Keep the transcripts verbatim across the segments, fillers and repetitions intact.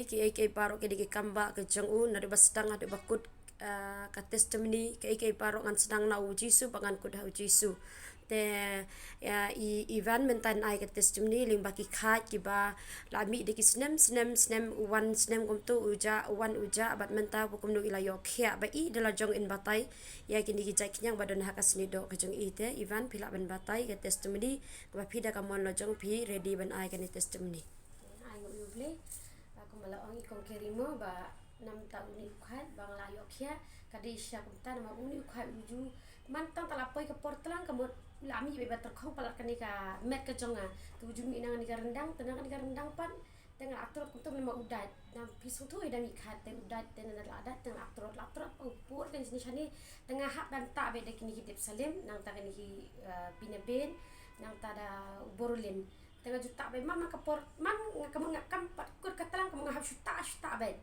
Kiei kiei baroh ki dei ki kam ba ka jong u, naduh ba sdang haduh ba kut, ah, ka testimony, kiei kiei baroh ngan sdang na u Jisu, ba ngan kut ha u Jisu. Te, ïa, i, i Ivan mynta yn ai ka testimony lyngba ki khait kiba la mih da ki snem, snem, snem, u wan snem kumto u jah, u wan u jah, bad mynta ba kumno i la ïoh khiah ba i da la jong yn batai ïa kine ki jait khñiang ba don ha ka snieh doh ka jong i. Te Ivan, phi lah ban batai ka testimony kaba phi da ka mon la jong phi ready ban ai kane testimony. Ai nguh ïa u Blei, ba kumba la ong i kong Keri mo ba namta une u khait ba nga la ïoh khiah ka dei shisha kumta namar une u khait u ju man tang ta la poi ka por tlang ka mut u la mih beit ba tyrkhong palat kane ka met ka jong nga. Te u ju mih na kane ka ryndang, te na kane ka ryndang pat te nga la trot kumta namar u dait. Nang phi sngewthuh i dang i khait te u dait, te na la dait te nga la trot, la trot pa u pur kan shane shane. Te nga hap ban tah beit da kine ki dep salim, nangta kine ki, eh, binabin, nangta da u borolin. Te nga ju tah beit man, man ka por, man nga ka, man nga kam pat kut ka tlang, ka man nga hap shu tah, shu tah beit.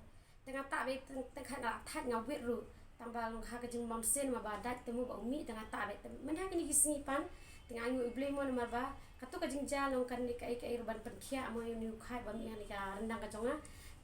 Te nga tah beit, te, te nga la thait nga wit ruh. Tang ba long ha ka jingbymsien ma ba dait te mo ba u mih, te nga tah beit. Te mynta kine ki sngi pat te nga ai nguh ïa u Blei mo namar ba kato ka jingjia long kane kaei kaei ruh ban pynkhiah mo ïa une u khait ba mih ha kane ka ryndang ka jong nga.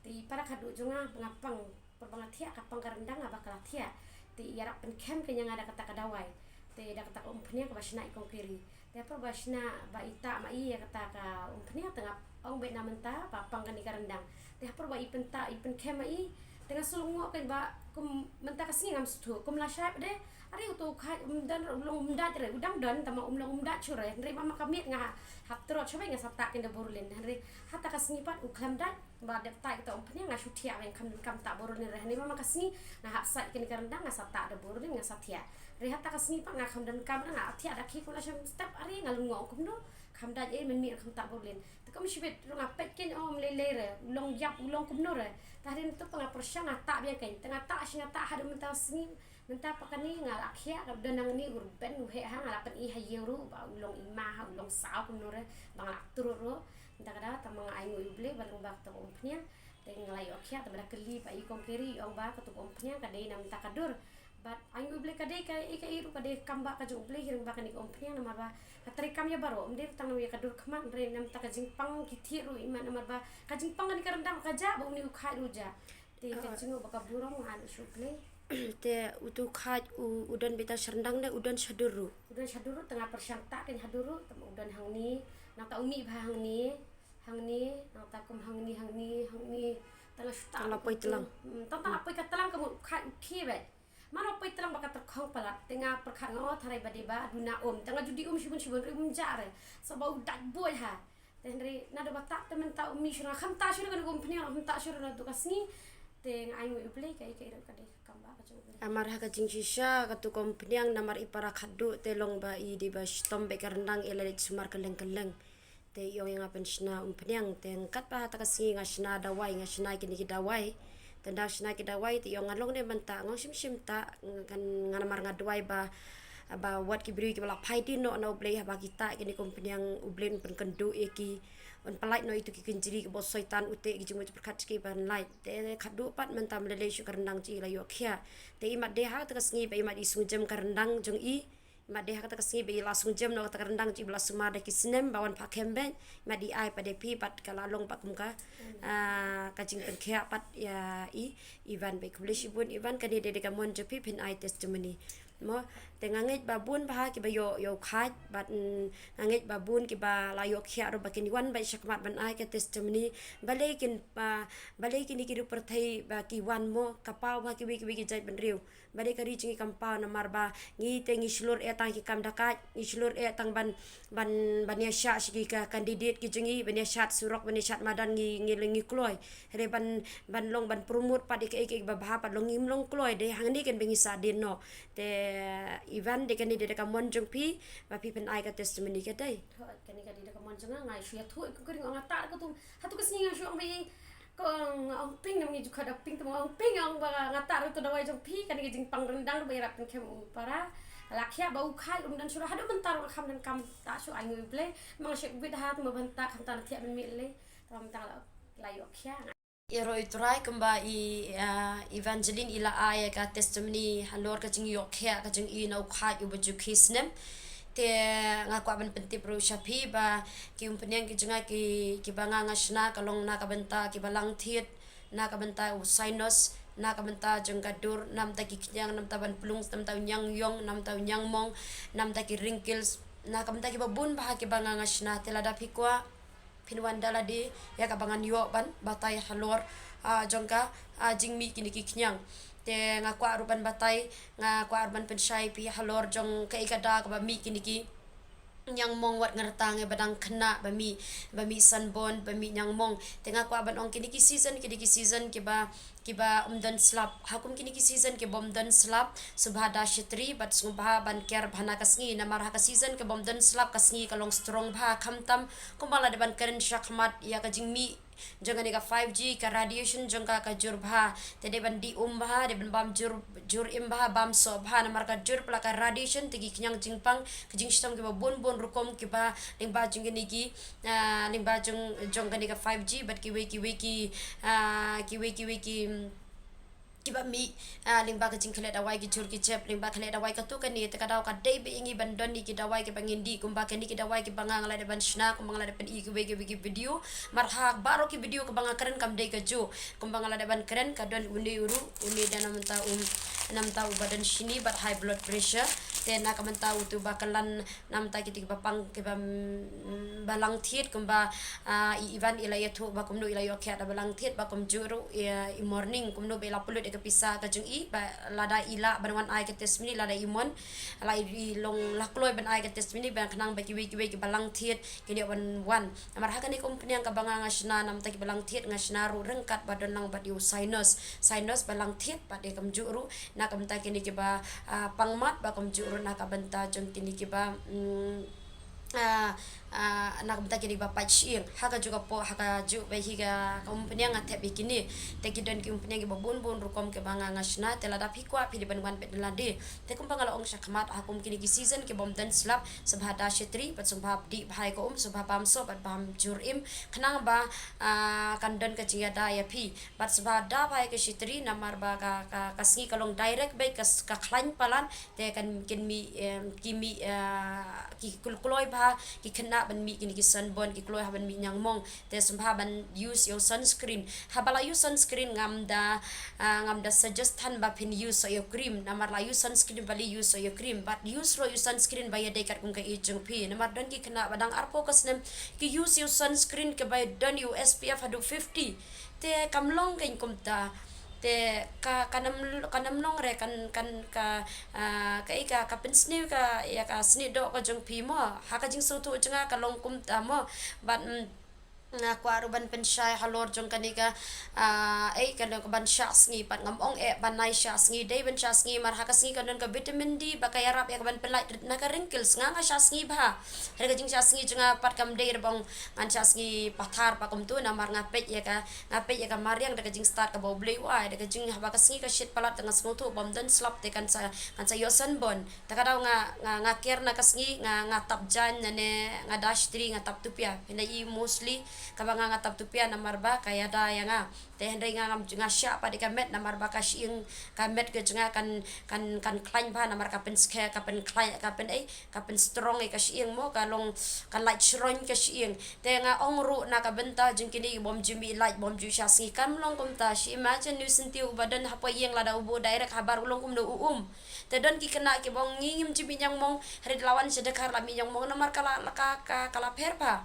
Te i para khadduh jong nga ba nga pang, por ba nga thiah ka pang ka ryndang, haba ka la thiah te i ïarap pynkhem kane ïa nga da kata ka dawai, te da kata ka umphniang kaba shna i kong Keri. Te hapor ba shna ba i tah ma i ïa kata ka umphniang te nga ong beit na mynta ba pang kane ka ryndang. Te hapor ba i pyntah, i pynkhem ma i, te nga shu long ngoh kein ba kum mynta ka sngi ngam sngewthuh, kum lashai pat de. Are uto u khait um don, u long um dait re, u dang don, tangba um long um dait shuh re. Hynrei ma, ma ka miet nga hap trot shuh beit, nga sa tah kein da borolin. Hynrei hata ka sngi pat u khlem dait, ba dep tah ïa kata umphniang nga shu thiah beit, ngam, ngam tah borolin re. Hynrei ma, ma ka sngi nga hap sait kane ka ryndang, nga sa tah da borolin, nga sa thiah. Hynrei hata ka sngi pat nga khlem donkam re, nga thiah da khie kum la shem step, are nga long ngoh kumno, khlem dait ei, mynmiet khlem tah borolin. Te kum shibit ruh nga peit kein, oh, ym lei lei re, u long ïap, u long kumno re. Te hadien to pat nga pyrshang, nga tah biang kein. Te nga tah shi nga tah haduh mynta sngi, mynta pat kane nga la khiah, ka don nangne u rben u heh ha, nga la pyni ha ïing ruh ba u long i ma ha, u long saw kumno re, ba nga la trot ruh. Mynta ka daw tang ba nga ai nguh ïa u Blei ba lyngba kato ka umphniang te nga la ïoh khiah. Te ba da kylli ba i kong Keri, i ong ba kato ka umphniang ka dei na mynta ka dur. Bad ai nguh ïa u Blei ka dei kaei kaei ruh ka dei kam ba ka jong u Blei, hi ruh ba kane ka umphniang namar ba ka trei kam ïa baroh, ym dei tang ïa ka dur khmat, hynrei na mynta ka jingpang ki thied ruh i mat namar ba ka jingpang kane ka ryndang ka jah ba une u khait ruh u jah. Te ka, ah, jingngeit ba ka burom nga ai sha u Blei. Te uto u khait u, u don beit tang sha ryndang ne u don sha dur ruh? U don sha dur ruh, te nga pyrshang tah kein ha dur ruh, te u don hangne, nangta u mih bha hangne, hangne, nangta kum hangne, hangne, hangne, te nga shu tah. Tang la poi tlang. Hmm, tang, tang la poi ka tlang ka mut u khait u khie beit. Man u poi tlang ba ka tyrkhong palat, te nga pyrkhat nga, oh, tharai ba dei ba duna um, te nga ju dih um shibun shibun, hynrei um jah re, sa ba u dait buh ha. Te hynrei naduh ba tah te mynta um mih shuh, nga khlem tah shuh re kane ka umphniang, nga khlem tah shuh re naduh ka sngi. Te nga ai nguh ïa u Blei, kaei kaei ruh ka dei ka kam ba ka jong u Blei. Namar ha ka jingshisha kato ka umphniang namar i para khadduh te long ba i dei ba shitom beit ka ryndang, i la leit sumar kylleng kylleng. Te i ong ïa nga pynshna umphniang, te kat ba hata ka sngi nga shna dawai, nga shna kine ki dawai. Te ynda shna ki dawai te i ong nga long ne ban tah, nga ong shim shim tah, nga kan, nga namar nga duwai ba, ba wat ki briew kiba la phai dien noh na u Blei haba ki tah kine ki umphniang, u Blei un pynkynduh ïa ki, un pynlait noh ïa kito ki kynjri kiba u Soitan u teh ki jingmut jingpyrkhat sha ki ban lait. Te khadduh pat mynta ym lei lei shuh ka ryndang jong i la ïoh khiah. Te i mat dei ha kata ka sngi ba i mat i sngewjem ka ryndang jong i. Mat dei ha kata ka sngi ba i la sngewjem noh kata ka ryndang jong i ba la sumar da ki snem ba wan phah khem beit. Mat i ai pat de phi pat ka la long pat kum ka, ah, ka jingpynkhiah pat ïa i Ivan beit. Khublei shibun Ivan, kane dei da ka mon jong phi phin ai testimony. Mo, te nga ngeit ba bun bha kiba ïoh, ïoh khait, bad, mm, nga ngeit ba bun kiba la ïoh khiah ruh ba kin wan beit shakhmat ban ai ka testimony. Balei kin, ba, balei kine ki riewpyrthei ba ki wan mo, ka paw bha kiwei kiwei ki jaitbynriew. Balei ka ri jong ngi kam paw, namar ba ngi te ngi shlur eh tang ki kam da kait, ngi shlur eh tang ban, ban, ban ïa shah sha ki ka candidate ki jong ngi, ban ïa shad surok, ban ïa shad madan ngi, ngi, ngi kloi. Hynrei ban, ban long ban promote pat ïa kaei kaei ba bha pat long ngim long kloi, dei hangne kan ba ngi sah dien noh. Te Ivan, dei kane dei da ka mon jong phi ba phi phin ai ka testimony ka dei. Kane ka dei da ka mon jong nga, nga shu ïathuh ïa ka ring, nga tah ka tu. Hato ka sngi nga shu ong ba i, ko nga ong ping, namar ngi ju khot da ping, te nga ong ping, nga ong ba nga tah ruh tu dawai jong phi, kane ka jingpang ryndang ba i rap pynkhem u para. La khiah ba u khait um don shuh ruh, haduh mynta ruh nga kham donkam tah shuh, ai nguh ïa u Blei. Ma nga shu wit ha, te ma ban tah kham tah na thiah ban mih lei. Te mynta la, la ïoh khiah. Ïaroh ïa u Trai kumba i, ah, Evangeline i la ai ïa ka testimony halor ka jingïoh khiah ka jong i na u khait uba ju khie snem. Te nga kwah ban pyntip ruh sha phi ba ki umphniang ki jong nga ki, kiba nga nga shna ka long na ka bynta kiba lang thied, na ka bynta u sinus, na ka bynta jong ka dur, na bynta ki khñiang, na bynta ban plung, na bynta u ñiangïong, na bynta u ñiangmong, na bynta ki wrinkles, na ka bynta kiba bun bha kiba nga nga shna. Te lada phi kwah, phin wan da lade ïa kaba ngan ïoh ban batai halor, ah, jong ka, ah, jingmih kine ki khñiang. Te nga kwah ruh ban batai, nga kwah ruh ban pynshai phi halor jong kaei ka daw kaba mih kine ki ñiangmong wat ngartang, eh, ba dang khynnah ba mih, ba mih sunburn, ba mih ñiangmong. Te nga kwah ban ong kine ki season, kine ki season kiba, kiba ym don slap. Ha kum kine ki season kiba ym don slap, sngewbha da shatri bad sngewbha ban care bha na ka sngi. Namar ha ka season kaba ym don slap ka sngi ka long strong bha, khamtam kumba la dei ban kren shakhmat ïa ka jingmih jong kane ka five G, ka radiation jong ka ka jur bha. Te dei ban dih um bha, dei ban bam jur, jur im bha, bam soh bha, namar ka jur palat ka radiation, te ki khñiang jingpang, ka jingshitom kiba bun bun rukom kiba lyngba jong kine ki, ah, lyngba jong, jong kane ka five G bad kiwei kiwei ki, ah, kiwei kiwei ki, mm, kiba mih, ah, lyngba ka jingkhleh dawai, ki jur ki jep, lyngba khleh dawai katu kane. Te ka daw ka dei ba ïa ngi ban don ïa ki dawai kiba ngin dih, kumba kine ki dawai kiba nga nga la dei ban shna, kumba nga la dei ban i kiwei kiwei ki video. Namar ha baroh ki video kiba nga kren kam dei kajuh. Kumba nga la dei ban kren, ka don une u ruh, une da na bynta um, na bynta uba don shini bad high blood pressure. Te na ka bynta utu ba kylla na bynta kito kiba pang kiba, mm, balang thied, kumba, ah, i Ivan i la ïathuh ba kumno i la ïoh khiah da balang thied, ba kumjuh ruh i, i Morning kumno ba i la pynlut ïa ka pisa ka jong i, ba lada i lah ban wan ai ka testimony, lada i mon, la i, i long la kloi ban ai ka testimony, ba khnang ba kiwei kiwei kiba lang thied kin ïoh ban wan. Namar ha kane ka umphniang kaba nga nga shna na bynta kiba lang thied, nga shna ruh ryngkat ba don lang bad ïa u sinus, sinus ba lang thied bad ïa kumjuh ruh na ka bynta kine kiba, ah, pang mat, ba kumjuh ruh na ka bynta jong kine kiba, mm, ah, ah, na ka bynta kine kiba pait shyieng. Ha kajuh ka por, ha kajuh ba hi ka, ka umphniang nga thep ïa kine. Te ki don ki umphniang kiba bun bun rukom kiba nga nga shna. Te lada phi kwah phi dei ban wan beit da lade. Te kumba nga la ong shakhmat, ha kum kine ki season kiba ym don slap, sngewbha da shatri bad sngewbha dih bha ïa ka um, sngewbha bam soh bad bam jur im, khnang ba, ah, kan don ka jingïada ïa phi. Bad sngewbha da bha ïa ka shatri, namar ba ka, ka, ka sngi ka long direct beit, ka, ka khlaiñ palat, te kan, kin mih, em, ki mih, eh, ki kul-, kloi bha ki khynnah ban mih kine ki sunburn, ki kloi bha ban mih ñiangmong. Te sngewbha ban use ïa u sunscreen. Haba la use sunscreen ngam da, ah, ngam da suggest than ba phin use ïa u cream. Namar la use sunscreen ba la use ïa u cream. Bad use ruh ïa u sunscreen ba ïadei katkum ka age jong phi. Namar don ki khynnah ba dang arphew ka snem ki use ïa u sunscreen kaba don ïa u S P F haduh fifty. Te kam long kein kumta. Te ka, kan ym, kan ym long re, kan, kan ka, ah, kaei ka, ka pynsniew ka, ïa ka snieh doh ka jong phi mo. Ha ka jingsngewthuh jong nga ka long kumta mo. Bad, mm, nga kwah ruh ban pynshai halor jong kane ka, ah, ei, ka long ka ban shah sngi, pat ngam ong eh ban nai shah sngi, dei ban shah sngi, namar ha ka sngi ka don ka vitamin D, ba ka ïarap ïa ka ban pynlait na ka wrinkles. Nga nga shah sngi bha. Hynrei ka jingshah sngi jong nga pat kam dei ruh ba ong ngan shah sngi pathar pat kumtu, namar nga peit ïa ka, nga peit ïa ka mariang da ka jingstad kaba U Blei u ai, da ka jing haba ka sngi ka shit palat te nga sngewthuh ba ym don slap te kan sa, kan sa ïoh sunburn. Te ka daw nga, nga, nga care na ka sngi, nga, nga tap jaiñ, ne nga da shatri, nga tap tupia. Hynrei i mostly kaba nga, nga tap tupia namar ba ka ïada ïa nga. Te hynrei nga ngam, nga shah pat ïa ka met namar ba ka shyieng, ka met ka jong nga kan, kan, kan khlaiñ bha namar ka pynskhem, ka pynkhlaiñ, ka pyn-, ei, ka pynstrong ïa ka shyieng mo, ka long, kan lait shroiñ ka shyieng. Te nga ong ruh na ka bynta jong kine kiba ym ju mih light, ba ym ju shah sngi, kam long kumta. Shi imagine une u syntiew uba don hapoh ïing, lada u buh direct habar u long kumno u um. Te don ki khynnah kiba ong ngi ngim ju mih ñiangmong, hynrei la wan sha Dkhar la mih ñiangmong, namar ka la, ka, ka, ka la pher bha.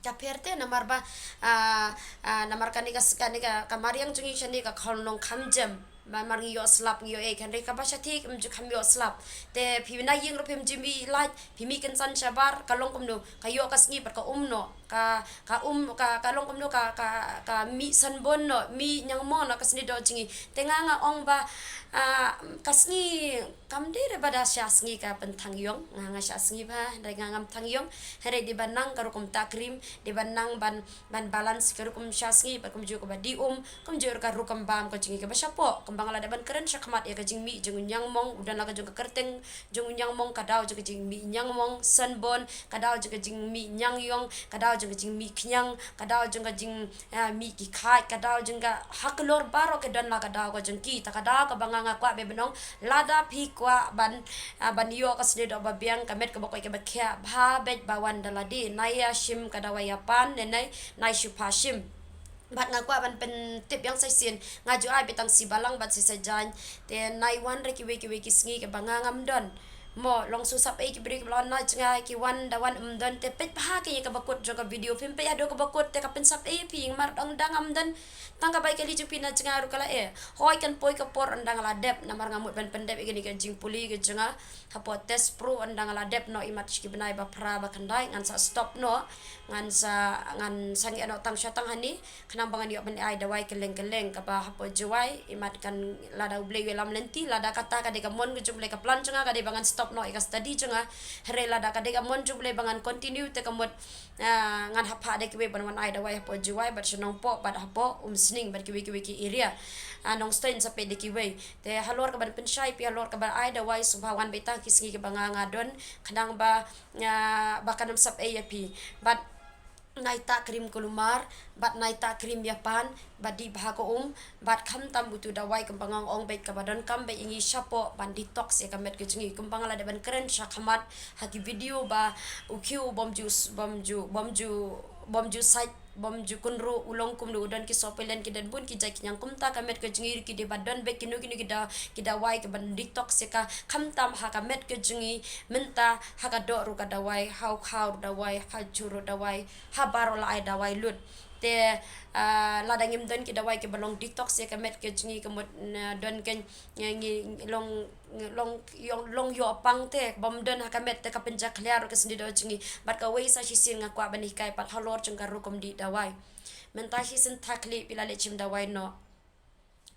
Ka pher te namar ba, ah, ah, namar kane ka, kane ka, ka mariang jong ngi shane ka khon long kham jem. Namar ngi ïoh slap, ngi ïoh eh, hynrei kaba shatei ym ju kham ïoh slap. Te phi na ïing ruh phim ju mih light, phi mih kynsan shabar, ka long kumno, ka ïoh ka sngi pat ka um noh, ka, ka um, ka, ka long kumno, ka, ka, ka mih sunburn noh, mih ñiangmong noh ka snieh doh jong ngi. Te nga nga ong ba, ah, ka sngi kam dei re ba da shah sngi ka pynthang ïong, nga nga shah sngi bha, hynrei nga ngam thang ïong, hynrei dei ban nang ka rukom tah cream, dei ban nang ban, ban balance ka rukom shah sngi, bad kumjuh kaba dih um, kumjuh ka rukom bam ka jong ngi kaba shapoh, kumba nga la dep ban kren shakhmat ïa ka jingmih jong u ñiangmong, u don la ka jong ka kyrteng jong u ñiangmong, ka daw jong ka jingmih ñiangmong, sunburn, ka daw jong ka jingmih ñiangïong, ka daw jong ka jingmih khñiang, ka daw jong ka jing, ah, mih ki khait, ka daw jong ka, ha khlur baroh ka don la ka daw ka jong ki. Ta ka daw kaba nga nga kwah beit ban ong, lada phi kwah ban, ah, ban ïoh ka snieh doh ba biang, ka met kaba koit kaba khiah, bha beit ba wan da lade, nai ïa shim ka dawai ïa pan, ne nai, nai shu pha shim. Bad nga kwah ban pyntip ïa nga sa shisien, nga ju ai beit tang shi balang bad shi sajan. Te nai wan re kiwei kiwei ki sngi kiba nga ngam don. Mo, long shu sap ei ki briew kiba la wan na jngai, ki wan da wan ym don, te peit bha ki ïa kaba kut jong ka video, phim peit haduh kaba kut, te ka pynsap ei phi, mar dang dang ngam don. Tang ka bai kali jong phi na jngai ruh ka la eh. Hoi kan poi ka por ynda nga la dep, namar nga mut ban pyndep ïa kane ka jingpule ka jong nga. Hapoh test pro ynda nga la dep noh imat shi ki bnai ba phra ba khyndai, ngan sa stop noh, ngan sa, ngan sa ngeh noh tang sha tang hangne, khnang ba ngan ïoh ban ai dawai kylleng kylleng kaba hapoh Jowai, imat kan lada U Blei u ïalam lynti, lada kata ka dei ka mon ka jong U Blei, ka plan jong nga ka dei ba ngan stop noh ïa ka study jong nga, hynrei lada ka dei ka mon jong U Blei ba ngan continue te ka mut, ah, ngan hap phah da kiwei ban wan ai dawai hapoh Jowai, bad sha Nongpoh, bad hapoh Umsning, bad kiwei kiwei ki area. Ah, Nongstoiñ sa peit da kiwei. Te halor kaban pynshai phi, halor kaban ai dawai, sngewbha wan beit tang ki sngi kiba nga nga don, khnang ba, ah, ba kan ym sap ei ïa phi. Bad nai tah cream kulmar, bad nai tah cream ïapan, bad dih bha ka um, bad khamtam utu dawai kumba nga ong beit kaba donkam beit ïa ngi shapoh ban detox ïa ka met ka jong ngi, kumba nga la dep ban kren sha khmat ha ki video ba u khiew bym ju, bym ju, bym ju, bym ju sait, bym ju kynroh u long kumno, u don ki sohpelen, ki don bun ki jait ki ñiang, kumta ka met ka jong ngi ruh ki dei ba don beit kino kino ki da, ki dawai kiban detox ïa ka, khamtam ha ka met ka jong ngi mynta, ha ka doh ruh ka dawai, ha u khaw ruh dawai, ha jhur ruh dawai, ha baroh la ai dawai lut. Te, ah, lada ngim don ki dawai kiba long detox ïa ka met ka jong ngi ka mut, na, don ka ngi, ngi long, ngi long, ïong, long ïoh pang te bym don ha ka met te ka pynjakhlia ruh ka snieh doh jong ngi. Bad kawei sa shisien nga kwah ban hikai pat halor jong ka rukom dih dawai. Mynta shisien tha khlieh phi la leit shim dawai noh.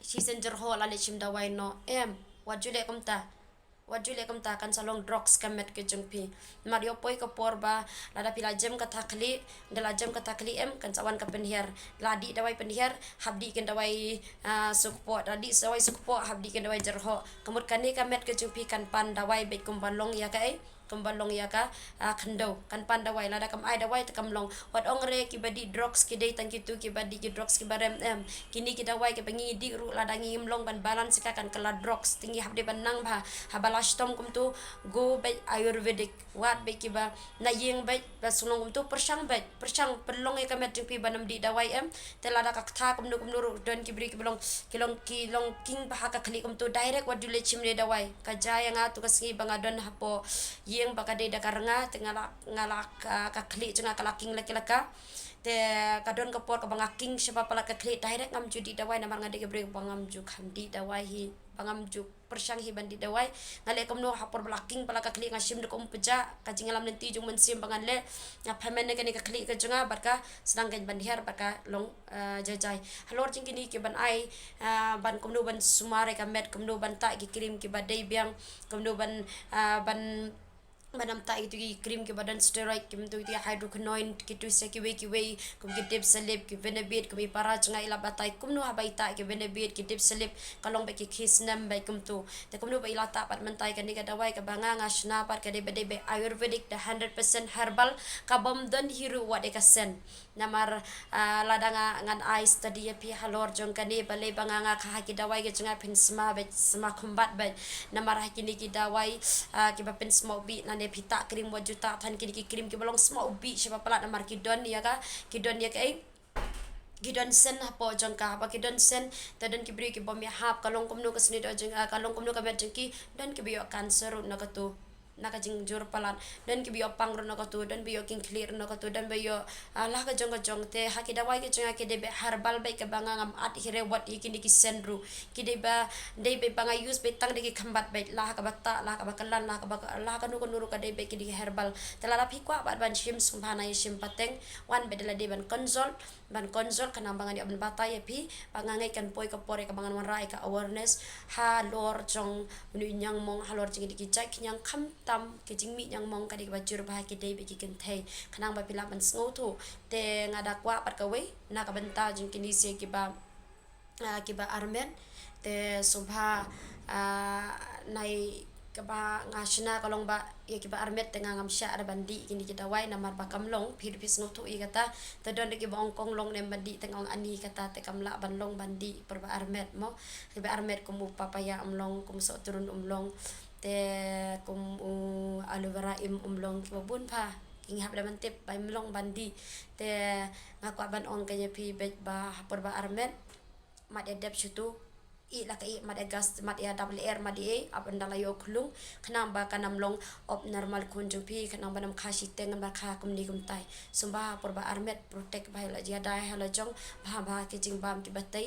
Shisien jyrhoh la leit shim dawai noh. Em, wat ju leh kumta. Wat ju leh kumta, kan sa long drugs ka met ka jong phi. Namar ïoh poi ka por ba lada phi la jem ka tha khlieh, da la jem ka tha khlieh em, kan sa wan ka pynhiar. La dih dawai pynhiar, hap dih kin dawai, ah, sukpoh, la dih dawai sukpoh, hap dih kin dawai jyrhoh. Ka mut kane ka met ka jong phi kan pan dawai beit kumba long ïa ka ei, kumba long ïa ka, ah, khyndew. Kan pan dawai, lada kam ai dawai te kam long. Wat ong re kiba dih drugs ki dei tang kitu kiba dih ki drugs kiba rem, em. Kine ki dawai kiba ngi dih ruh lada ngim long ban balance ka kan kylla drugs. Te ngi hap dei ban nang bha. Haba la shitom kumtu, go beit Ayurvedic. Wat beit kiba na ïing beit, ba sngewlong kumtu pyrshang beit. Pyrshang pynlong ïa ka met jong phi ban ym dih dawai em. Te lada ka tha kumno kumno ruh don ki briew kiba long, ki long, ki long king bha ka khlieh kumtu, direct wat ju leit shim ne dawai. Ka jia ïa nga tu ka sngi ba nga don hapoh ïing ba ka dei da ka rnga, te nga la, nga la, ka, ka khlieh jong nga ka la king la ki la ka. Te ka don ka por kaba nga king shaba palat ka khlieh, direct ngam ju dih dawai namar nga dei ka briew ba ngam ju kham dih dawai hi, ba ngam ju pyrshang hi ban dih dawai. Nga leh kumno ha por ba la king palat ka khlieh, nga shim da ka um pajah, ka jingïalam lynti jong u mynsiem ba ngan leh, nga payment ne kane ka khlieh ka jong nga bad ka sdang kein ban hiar bad ka long, eh, jai jai. Halor jong kine kiban ai, eh, ban kumno ban sumar ïa ka met, kumno ban tah ki cream kiba dei biang, kumno ban, eh, ban Ban ym tah ïa kitu ki cream kiba don steroid, kitu ki hydroquinone, kitu sa kiwei kiwei, kum ki Dipsalip, ki Venabit, kum i para jong nga i la batai kumno haba i tah ki Venabit, ki Dipsalip, ka long beit ki khie snem beit kumtu. Te kumno ba i la tah pat mynta ïa kane ka dawai kaba nga nga shna pat ka dei ba dei beit Ayurvedic, da hundred percent herbal, ka bym don hi ruh wat ïa ka sen. Namar, ah, lada nga ngan ai study ïa phi halor jong kane, balei ba nga nga kha ha ki dawai ki jong nga phin sma beit, sma khumbat beit. Namar ha kine ki dawai, ah, kiba pynsmok bih, lane phi tah cream wat ju tah than kine ki cream kiba long smok bih shaba palat, namar ki don ïa ka, ki don ïa ka, eh, ki don sen hapoh jong ka, haba ki don sen, te don ki briew ki bym ïahap, ka long kumno ka snieh doh jong, ah, ka long kumno ka met jong ki, don kiba ïoh cancer ruh na katu. Na ka jingjur palat, don kiba ïoh pang ruh na katu, don ba ïoh king khlieh ruh na katu, don ba ïoh, ah, la ka jong ka jong. Te ha ki dawai ki jong nga ki dei beit herbal beit, kaba nga ngam add hi re wat ïa kine ki sen ruh. Ki dei ba, dei beit ba nga use beit tang da ki khumbat beit, la ha kaba tah, la ha kaba kyllan, la ha kaba, la ha kano kano ruh ka dei beit kine ki herbal. Te lada phi kwah pat ban shim, sngewbha nang ïa shim pateng, wan beit da lade ban consult. Ban consult khnang ba ngan ïoh ban batai ïa phi, ba nga ngeit kan poi ka por ïa kaba ngan wanrah ïa ka awareness halor jong une u ñiangmong, halor jong kine ki jait ki ñiang, khamtam ki jingmih ñiangmong ka dei kaba jur bha, ki dei beit ki kynthei, khnang ba phi lah ban sngewthuh. Te nga da kwah pat kawei na ka bynta jong kine shi kiba, ah, kiba armet. Te sngewbha, ah, nai kaba nga shna ka long ba ïa kiba armet te nga ngam shah da ban dih kine ki dawai, namar ba kam long, phi ruh phi sngewthuh ïa kata. Te don ruh kiba ong kong long ne em ban dih, te nga ong ani kata te kam lah ban long ban dih por ba armet mo. Kiba armet kum u papaya ym long, kum u sohtrun ym long, te kum u aloe vera im ym long, kiba bun bha. Ngi hap da ban tip ba im long ban dih. Te nga kwah ban ong ka ïa phi bad ba ha por ba armet, mat ïa dep shutu, i la ka i mat ïa gas, mat ïa double air, mat ïa ei, ap ynda la ïoh khulung, khnang ba kan ym long abnormal khun jong phi, khnang ba nam kha shiteng ba kha kumne kumtai. Sumba ha por ba armet protect ba ïa la jia dai ha la jong, ba ba ki jingbam ki batai.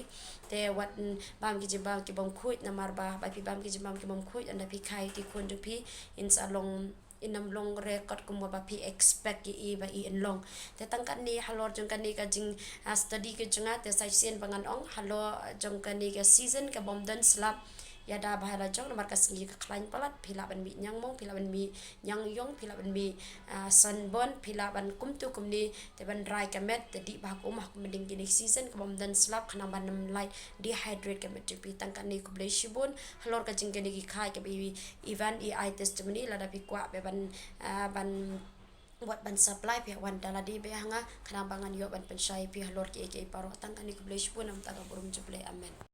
Te wat, mm, bam ki jingbam ki bam khuid, namar ba ba phi bam ki jingbam ki bam khuid, ynda phi kha ïa ki khun jong phi, in sa long in ym long record kumba ba phi expect ïa i ba i in long. Te tang kane halor jong kane ka jing, ah, study ka jong nga, te sa shisien ba ngan ong halor jong kane ka season ka bym don slap. Ïa da ba ha la jong namar ka sngi ka khlaiñ palat, phi lah ban mih ñiangmong, phi lah ban mih ñiangïong, phi lah ban mih, ah, sunburn, phi lah ban kumtu kumne, te ban dry ka met, te dih ba ha ka um ha ka mynding kine ki season ka bym don slap, khnang ban ym lait dehydrate ka met jong phi. Tang kane khublei shibun halor ka jing kane ki khai kaba i, i wan i ai testimony, lada phi kwah ba ban, ah, ban wat ban supply phi wan da lade ba ha nga, khnang ba ngan ïoh ban pynshai phi halor kiei kiei baroh. Tang kane khublei shibun, namar ka burom jong U Blei. Amen.